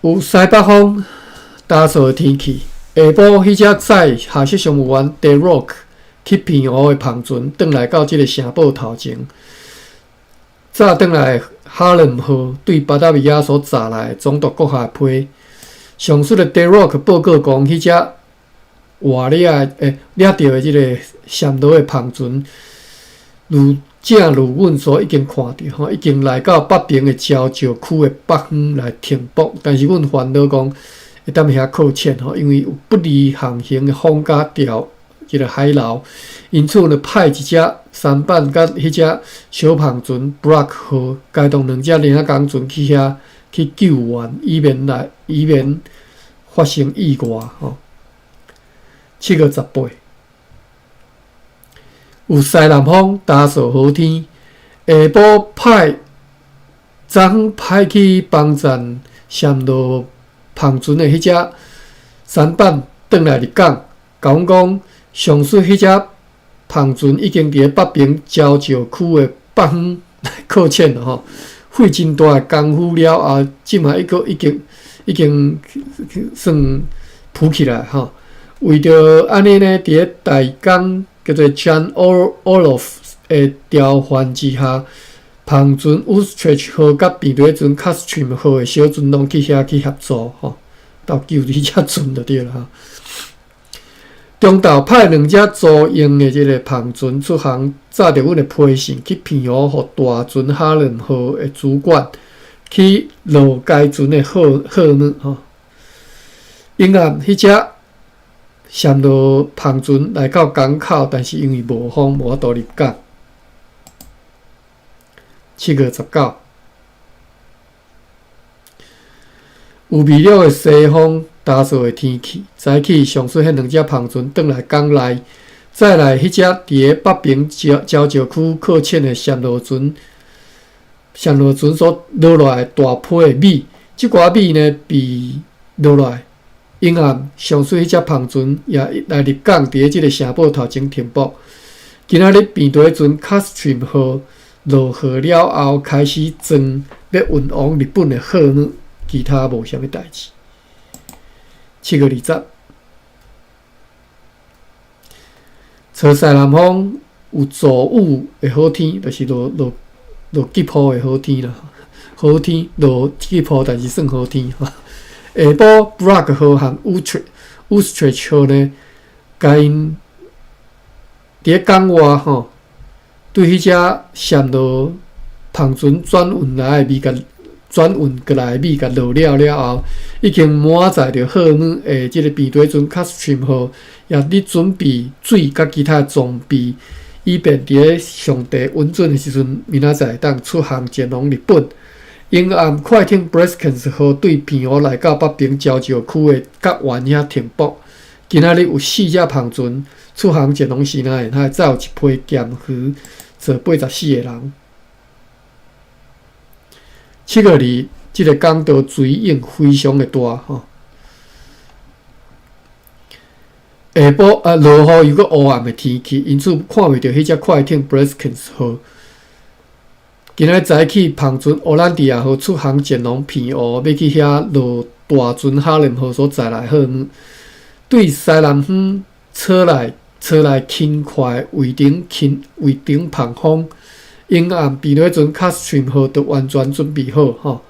有西北風，焦燥的天氣。下晡，彼隻載下雪商務員 De Rock 去澎湖的帆船，轉來到這个城堡頭前。早轉來哈倫號對巴達維亞所載來的總督閣下批。上述的 De Rock 報告講，彼隻活掠掠著的這个暹羅的帆船，如正如阮所已經看著吼，已經來到北爿的礁石區的北方來停泊。但是阮煩惱講會踮遐擱淺吼，因為有不利航行的風佮潮這个海流，因此呢派一隻舢板佮彼隻小帆船 Brock 號，共同兩隻領工船去遐去救援，以免發生意外吼。7月18，有西南風，焦燥好天。下晡派昨昏派去幫贊暹羅帆船的彼隻舢板轉來入港，共阮講，上述彼隻帆船已經佇咧北爿礁石區的北方來擱淺了吼，費真大的工夫了後，這馬已經算浮起來吼。為著按呢呢，佇咧大港叫做 John Olaf 的調範之下，帆船 Utrecht 號佮平底船 Castries 號的小船攏去遐去協助吼，鬥救彼隻船就對啦吼。中晝派兩隻租用的這个帆船出航，載著阮的批信去澎湖，予大船哈倫號的主管去落該船的貨物吼。永暗彼隻暹羅帆船來到港口，但是因為無風，無法度入港。7月19，有微弱的西風，焦燥的天氣。早起上述彼兩隻帆船轉來港內，再來彼隻佇咧北爿礁石區擱淺的暹羅船，暹羅船所落落來大批的米，這寡米呢被落來。永暗上述彼隻帆船也來入港，佇咧這个城堡頭前停泊。今仔日平底船 Castries 號落貨了後，開始裝欲運往日本的貨物，其他無啥物代誌。7月20，吹西南風，有驟雨的好天，就是落落落急雨的好天啦。好天落急雨，但是算好天。下晡，Brock 號和 Utrecht 號呢，共𪜶佇咧港外吼，對彼隻暹羅帆船轉運來的米，共轉運過來的米，共落了了後，已經滿載著貨物的這个平底船 Castries 號，也佇準備水佮其他裝備，以便佇咧上帝允准的時陣，明仔載會當出航前往日本。永暗快艇 Breskens 號對澎湖來到北爿礁石區的角灣遐停泊。今仔日有四隻帆船出航前往西南沿海，載有一批鹹魚，坐84個人。7月2，這个港道水湧非常的大吼。下晡啊，落雨又閣烏暗的天氣，因此看袂著彼隻快艇 Breskens 號。今仔早起，帆船奧蘭迪亞號出航前往澎湖，欲去遐落大船哈倫號所載來貨物。對西南方吹來吹來輕快的圍頂輕圍頂帆風，永暗避雷船卡斯號都完全準備好吼，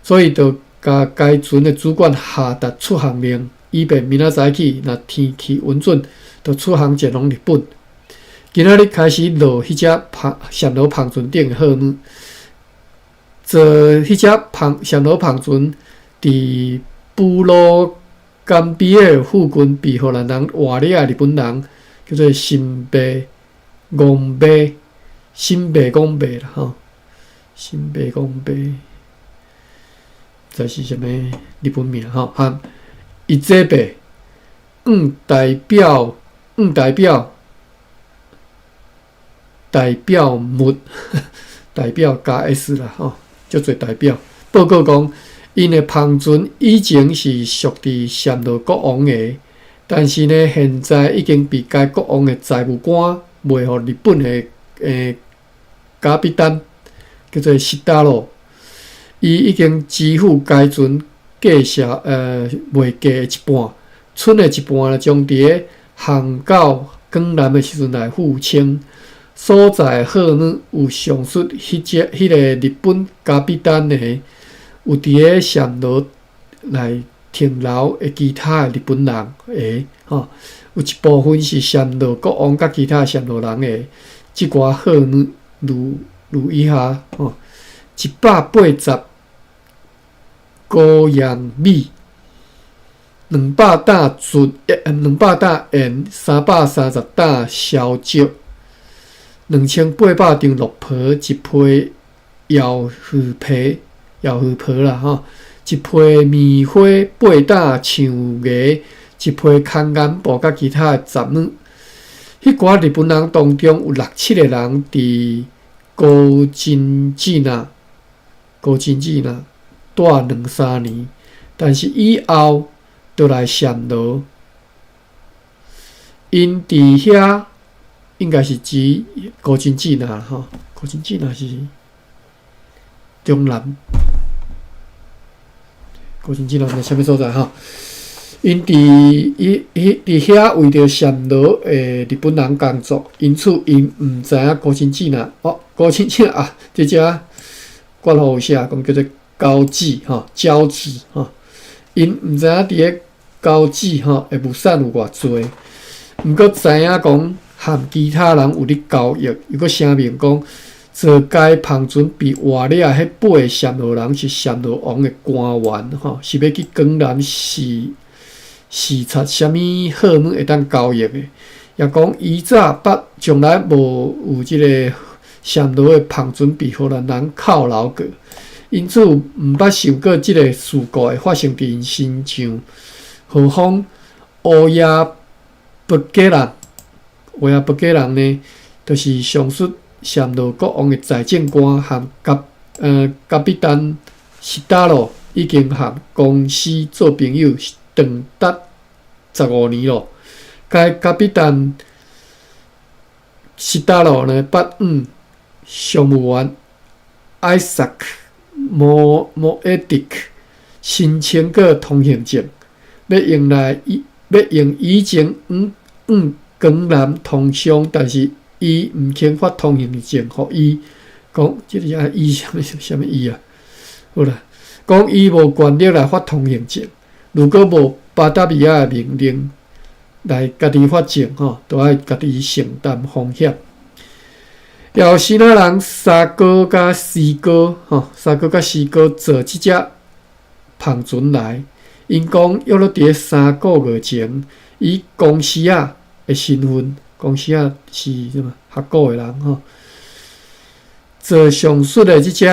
所以就共該船的主管下達出航令，以便明仔早起若天氣允准，就出航前往日本。今仔日開始落彼隻泅暹羅帆船頂的號碼，坐彼隻帆暹羅帆船佇布魯甘比爾附近被荷蘭人活掠的日本人，叫做新白戇白，新白戇白啦吼，新白戇白，這是啥物日本名吼？和伊這白，代表，代表，代表物，代表加 S 啦吼，足濟代表。報告講，𪜶的帆船以前是屬佇暹羅國王的，但是呢，現在已經被該國王的財務官賣予日本的咖比丹，叫做西達羅。伊已經支付該船價數賣價的一半，剩的一半呢，將佇咧航到江南的時陣來付清。所在號碼有上述彼隻彼個日本咖比丹的，有佇咧暹羅來停留的其他的日本人的吼，有一部分是暹羅國王佮其他暹羅人的，這寡號碼如如以下吼：180高陽米，200擔純，200擔鹽，330擔燒石，2800張綠袍，一批搖魚皮，搖魚皮啦吼，一批棉花，8擔象牙，一批空岩布佮其他的雜物。彼寡日本人當中有六七個人佇高真支那，高真支那蹛兩三年，但是以後就來暹羅。𪜶佇遐應該是指高真支那吼，高真支那是中南，高真支那是啥物所在吼？𪜶佇伊彼佇遐為著暹羅的日本人工作，因此𪜶毋知影高真支那哦，高真支那啊，這只括號有寫講叫做交趾吼，交趾吼，𪜶毋知影佇咧交趾吼的物產有偌濟，毋過知影講和其他人有咧交易，又閣聲明講，坐該帆船被活掠彼八个暹羅人是暹羅王的官員吼，是欲去江南視視察啥物號碼會當交易的，也講伊早捌從來無有這个暹羅的帆船被荷蘭人扣留過，因此毋捌想過這个事故會發生佇𪜶身上。何況烏夜不給人，烏夜不給人呢，就是上述暹羅國王的財政官和咖比丹西達羅已經和公司做朋友長達15年咯。該咖比丹西達羅呢，捌向商務員艾薩克摩摩埃迪克申請過通行證，欲用來以欲用以前往往江南通商，但是伊毋肯發通行證予伊，講這个啊伊啥物啥物伊啊？好啦，講伊無權力來發通行證，如果無巴達維亞的命令來家己發證吼，都愛家己承擔風險。有支那人沙哥佮西哥吼，沙哥佮西哥坐這隻帆船來，𪜶講約咧佇咧3個月前，以公司仔的身份，公司仔是啥物學古的人吼，坐上述的這隻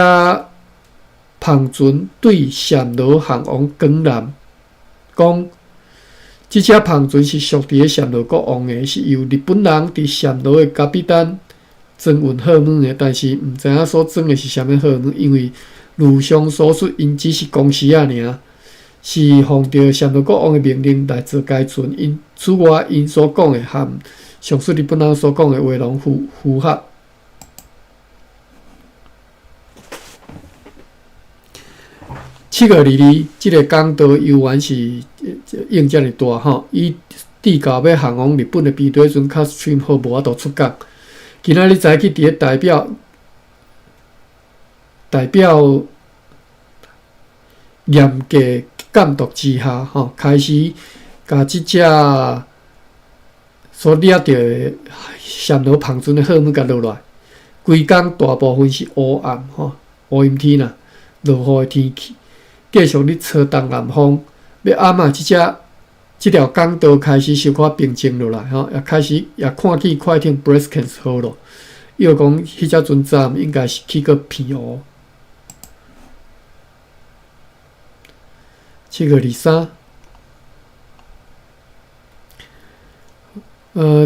帆船對暹羅航往江南，講這隻帆船是屬佇咧暹羅國王的，是由日本人佇暹羅的咖比丹裝運號碼的，但是毋知影所裝的是啥物號碼，因為如上所述，𪜶只是公司仔爾，是奉著暹羅國王的命令來做該船。因此外，𪜶所講的和上述日本人所講的話攏符合。7月22日，這个港道猶原是湧遮爾大吼，伊至到欲航往日本的避雷船卡斯トリーム號無法度出港。今仔日早起佇咧代表代表嚴格監督之下，吼，開始共這隻所掠著的暹羅帆船的貨物共落來。規工大部分是烏暗，吼，烏陰天啦，落雨的天氣，繼續咧吹東南風。欲暗啊，這隻這條港道開始小可平靜落來，吼，也開始也看見快艇 Breskens 號咯。伊就講，彼隻船站應該是去過澎湖。7月23，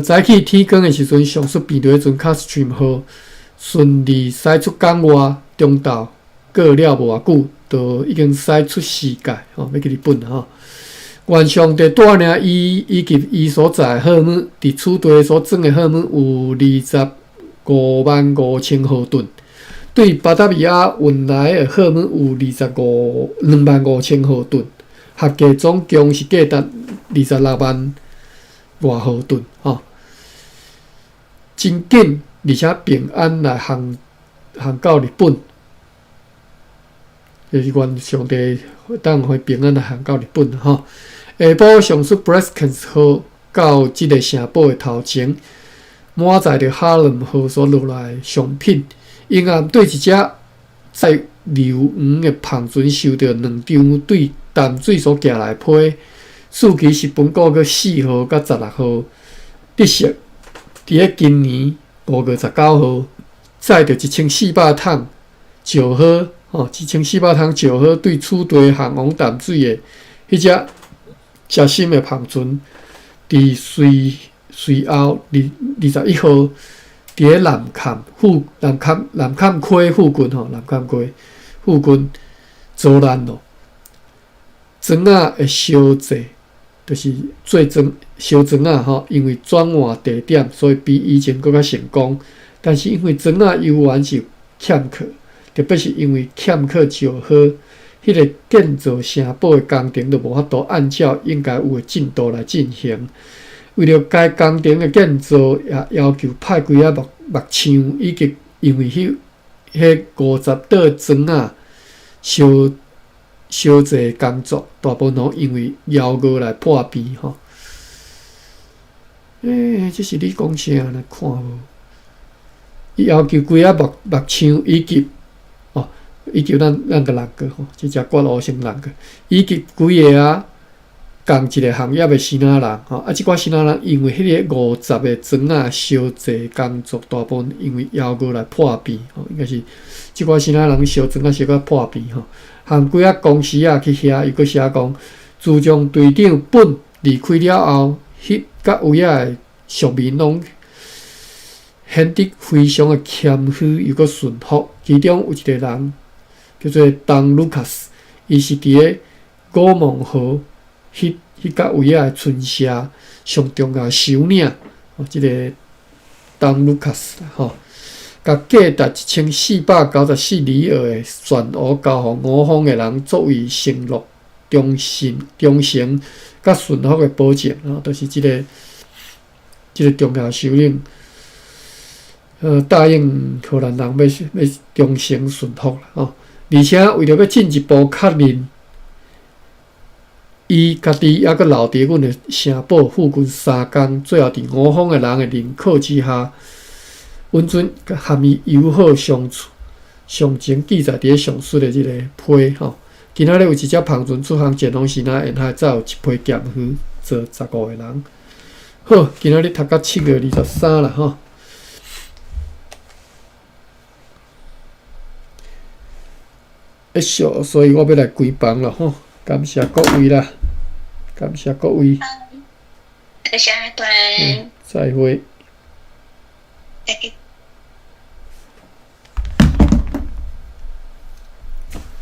早起天光的時陣，上述病例的船 Castries 號順利駛出港外，中晝過了無偌久，就已經駛出世界，吼，欲去日本啦，吼。願上帝帶領伊以及伊所載貨物，佇此地所裝的貨物有25.5萬荷噸，對巴達維亞運來的貨物有25.2萬荷噸，合計總共是價值26萬外荷噸，吼。真緊而且平安來航航到日本，就是願上帝當予平安來航到日本，吼。下晡上述 Breskens 號到這个城堡的頭前，滿載著哈倫號所落來的商品，𪜶暗對一隻載硫黃的帆船收著兩張對淡水所寄來的批，四期是本國閣4號佮16號，得悉佇咧今年5月19號，載著1400桶石膏，吼，1400桶石膏對此地航往淡水的彼隻食心的帆船，佇隨隨後21號，佇咧南崁附南崁南崁溪附近吼，南崁溪附近遭難咯。船仔的燒製，就是做船燒船仔吼，因為轉換地點，所以比以前閣較成功。但是因為船仔猶原是欠缺，特別是因為欠缺石膏。彼个建造城堡的工程都無法度按照應該有的進度來進行。為著該工程的建造，也要求派幾仔木木匠，以及因為彼彼50桌船仔燒燒製的工作，大部分攏因為枵餓來破病吼。這是你講啥來看無？伊要求幾仔木木匠以及。以及咱咱個人個吼，這隻割烏先人個，以及幾个啊，仝一个行業的支那人吼，啊，這寡支那人因為彼个50个船仔燒製工作，大部分因為枵餓來破病吼，應該是這寡支那人燒船仔燒甲破病吼，含幾仔公司仔去遐，伊閣寫講，自從隊長本離開了後，彼甲位仔的屬民攏顯得非常的謙虛，又閣順服。其中有一个人叫做東盧卡斯，伊是佇咧古蒙河彼彼角位仔的村社上重要的首領。哦，這个東盧卡斯吼，共價值1494里爾的船芋交予五方的人作為承諾忠心、忠誠佮順服的保證。吼，就是這个這个重要首領。答應荷蘭人欲欲忠誠順服啦，吼！而且為著欲進一步確認，伊家己猶閣留佇阮的城堡附近三工，最後佇五方的人的認可之下，允准含伊友好相處。上前記載佇咧上述的這个批吼，今仔日有一隻帆船出航前往支那沿海，載有一批鹹魚，坐15個人。好，今仔日讀到7月23啦，吼。會熟，所以我欲來關房了吼，感謝各位啦，感謝各位。多謝阿端。再會。再見。